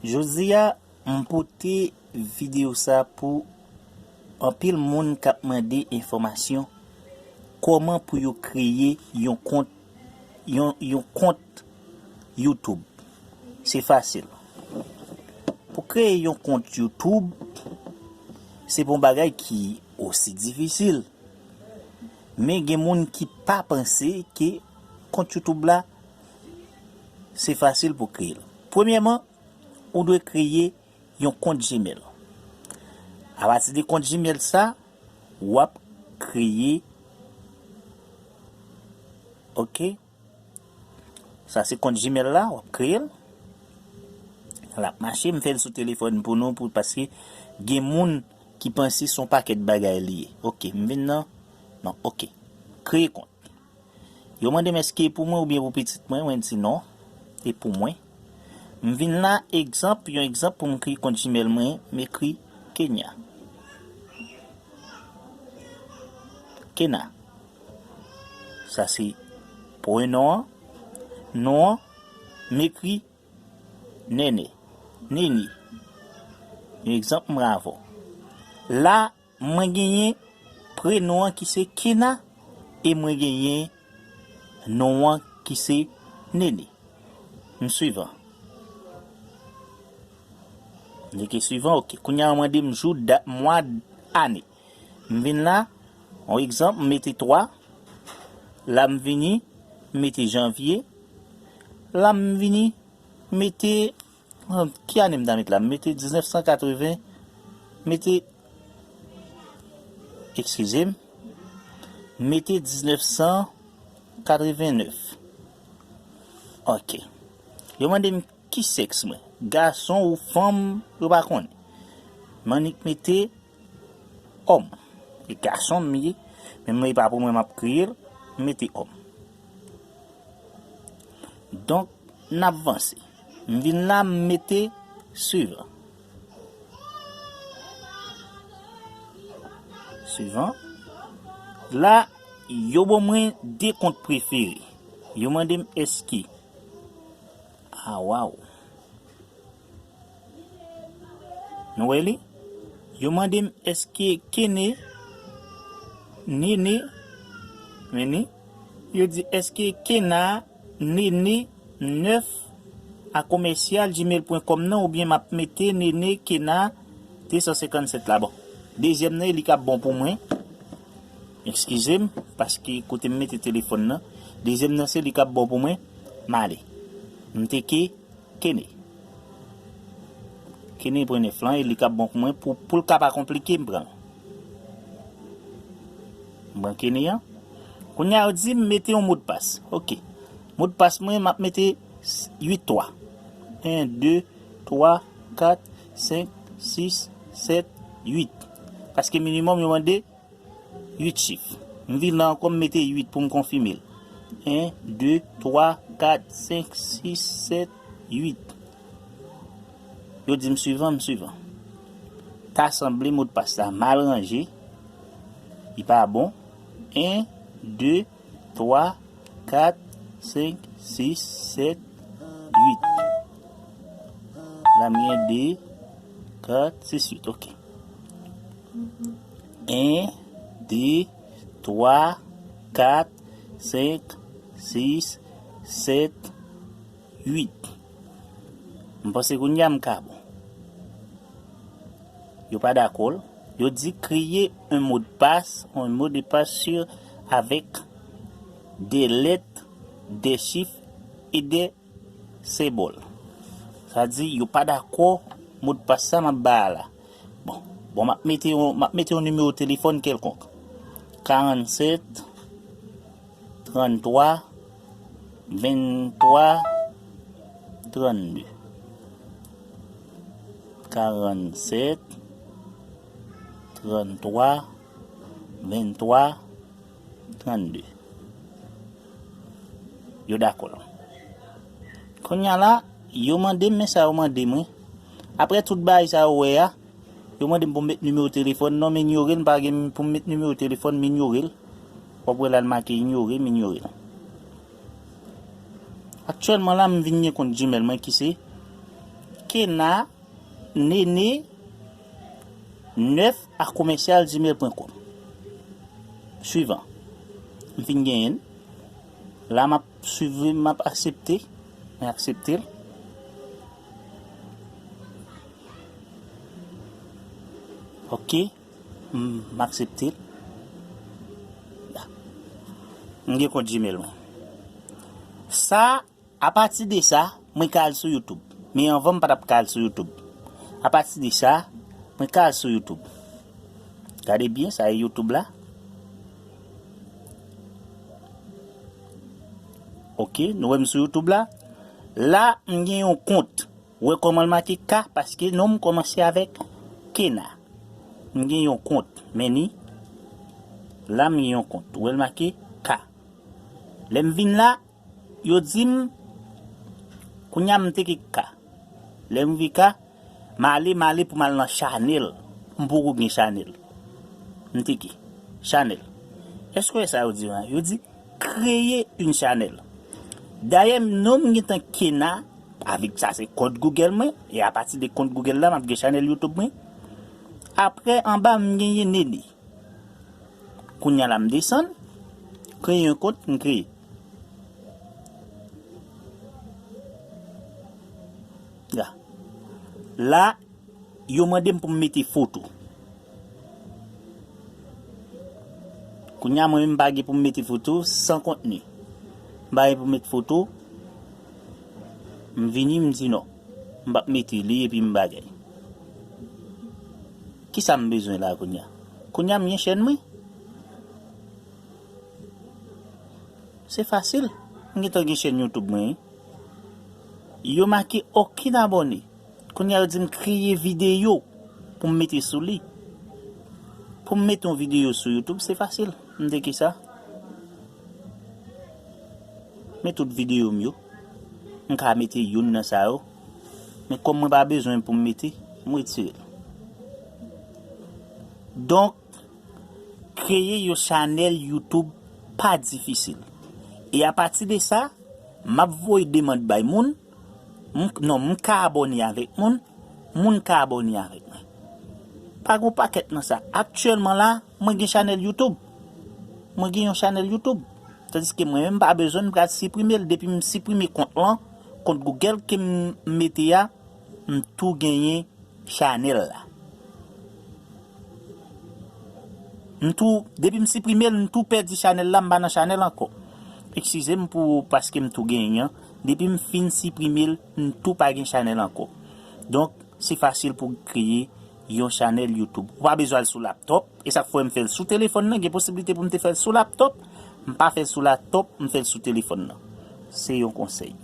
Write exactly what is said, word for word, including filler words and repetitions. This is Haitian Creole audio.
Jodi a, m pote videyo sa pou anpil moun k ap mande enfòmasyon kòman pou yo kreye yon kont, yon, yon kont YouTube. Se fasil. Pou kreye yon kont YouTube, se pa yon bagay ki osi difisil. Men gen moun ki pa panse ke kont YouTube la, se fasil pou kreye l. Premyèman, ou dwe kreye yon kont Gmail. Apati de kont Gmail sa, w ap kreye, ok? Sa se kont Gmail la, w ap kreye l. L ap mache, m fè l sou telefòn pou nou, pou, paske gen moun ki panse se yon pakèt bagay li ye. Ok, m vin nan, non, ok. Kreye kont. Yo mande m èske e pou mwen oubyen pou pitit mwen, mwen di non, e pou mwen. M vin la, egzanp, yon egzanp pou m kreye kont Gmail mwen, m ekri Kenya. Kena. Sa se prenon an. Non an, m ekri Nene. Nini. Yon egzanp mwen avè w. La, mwen genyen prenon an ki se Kena e mwen genyen non an ki se Nene. M swivan. M klike swivan, ok. Kounye a, yo mande m jou, dat, mwa, ane. M vin la, yon egzanp, m mete twa. La, m vini, m mete janvye. La, m vini, m mete, ki ane m ta met la? M mete diznèf san katreven, m mete, eskize m, m mete diznèf san katrevennèf. Ok. Yo mande m ki sèks mwen. Gason ou fanm, yo pa konnen. M annik mete òm. E gason m ye, men mwen e pa pou mwen m ap kreye l, m mete òm. Donk, n ap vanse. M vin la, m mete swivan. Swivan. La, yo ban mwen de kont prefere. Yo mande m èske. Ah, waw. Nou wè li? Yo mande m èske Kene, Nene, men ni, yo di èske Kena, Nene, nèf a komèsyal gmail pwen kòm nan, oubyen m ap mete Nene Kena de san senkannsèt la. Bon, dezyèm nan, li k ap bon pou mwen. Eskize m, paske kote m mete telefòn nan, dezyèm nan se li k ap bon pou mwen. M ale. M teke Kene. Kene pwen nèf lan, e li k ap bon pou mwen. Pou, pou l ka pa konplike, m pran l. M pran Kene an. Kounye a, yo di m mete yon modpas. Ok. Modpas mwen, m ap mete s-, uit twa. En, de, twa, kat, senk, sis, sèt, uit. Paske minimòm, yo mande uit chif. M vin la ankò, m mete uit pou m konfime l. En, de, twa, kat, senk, sis, sèt, uit. Yo di m swivan, m swivan. Ta sanble modpas la mal ranje. Li pa bon. En, de, twa, kat, senk, sis, sèt, uit. La m gen de, kat, sis, uit. Ok. En, de, twa, kat, senk, sis, sèt, uit. M panse kounye a m ka bon. Yo pa dakò l. Yo di créer un mot de passe, un mot de passe sûr avec des lettres, des chiffres et des symbole. Sa di, yo pa dakò modpas sa m ap ba a la. Bon, bon, m ap mete yon, m ap mete yon nimewo telefòn kèlkonk. Karannsèt, tranntwa, venntwa, trannde. Karannsèt, tranntwa, venntwa, trannde. Yo dakò. Kounye a la, yo mande m, men sa yo mande mwen. Apre tout bagay sa yo wè a, yo mande m pou m met nimewo telefòn nan, m inyore l, m pa gen pou m met nimewo telefòn, m inyore l. W ap wè la l make inyore, m inyore l. Aktyèlman la, m vin gen kont Gmail mwen ki se Kena Nene nèf a commercial gmail point com. Swivan. M fin genyen l. La m ap swiv, m ap aksepte. Mwen aksepte l. Ok. M, m aksepte l. La. M gen kont Gmail mwen. Sa, apati de sa, mwen ka al sou YouTube. Men anvan m pa t ap ka al sou YouTube. Apati de sa, mwen ka al sou YouTube. Gade byen, sa e YouTube la. Ok, nou wè m sou YouTube la. La, m gen yon kont. Ou wè kòman l make K? Paske non m kòmanse avèk Kena. M gen yon kont, men ni la m gen yon kont. Ou wè l make K. Lè m vin la, yo di m, kounye a m te gen K. Lè m rive K, m ale, m ale pou m al nan chanèl. M poko gen chanèl. M te gen chanèl. Èske w wè sa yo di la? Yo di, kreye yon chanèl. Dayè, non m gentan Kena, avèk sa se kont Google mwen, e apati de kont Google la, m ap gen chanèl YouTube mwen. Apre, anba, m genyen Nene. Kounye a la, m desann, kreye yon kont, m kreye. Ya. La, yo mande m pou m mete foto. Kounye a, mwen menm, m pa gen pou m mete foto san kontni. M pa gen pou m mete foto. M vini, m di non. M p ap mete li epi m bagay. Kisa m bezwen la kounye a? Kounye a, m gen chèn mwen. Se fasil. M gentan gen chèn YouTube mwen, wi. Yo make okenn abòne. Kounye a, yo di m kreye videyo pou m mete sou li. Pou m mete yon videyo sou YouTube, se fasil. M te ki sa? Men tout videyo m yo. M ka mete youn nan sa yo. Men kòm mwen pa bezwen pou m mete, m retire l. Donk, kreye yon chanèl YouTube pa difisil. E apati de sa, m ap voye demann bay moun. M, non, m ka abòne avèk moun. Moun ka abòne avèk mwen. Pa gen pakèt nan sa. Aktyèlman la, mwen gen chanèl YouTube. Mwen gen yon chanèl YouTube. Tandiske mwen menm, m pa bezwen, m pral siprime l. Depi m siprime kont lan, kont Google ke m mete a, m tou genyen chanèl la. M tou, depi m siprime l, m tou pèdi chanèl la, m pa nan chanèl ankò. Eskize m pou, paske m tou genyen an. Depi m fin siprime l, m tou pa gen chanèl ankò. Donk, se fasil pou kreye yon chanèl YouTube. Ou pa bezwen al sou laptop. E sa k fè m fè l sou telefòn nan, gen posiblite pou m te fè l sou laptop. M pa fè l sou laptop, m fè l sou telefòn nan. Se yon konsèy.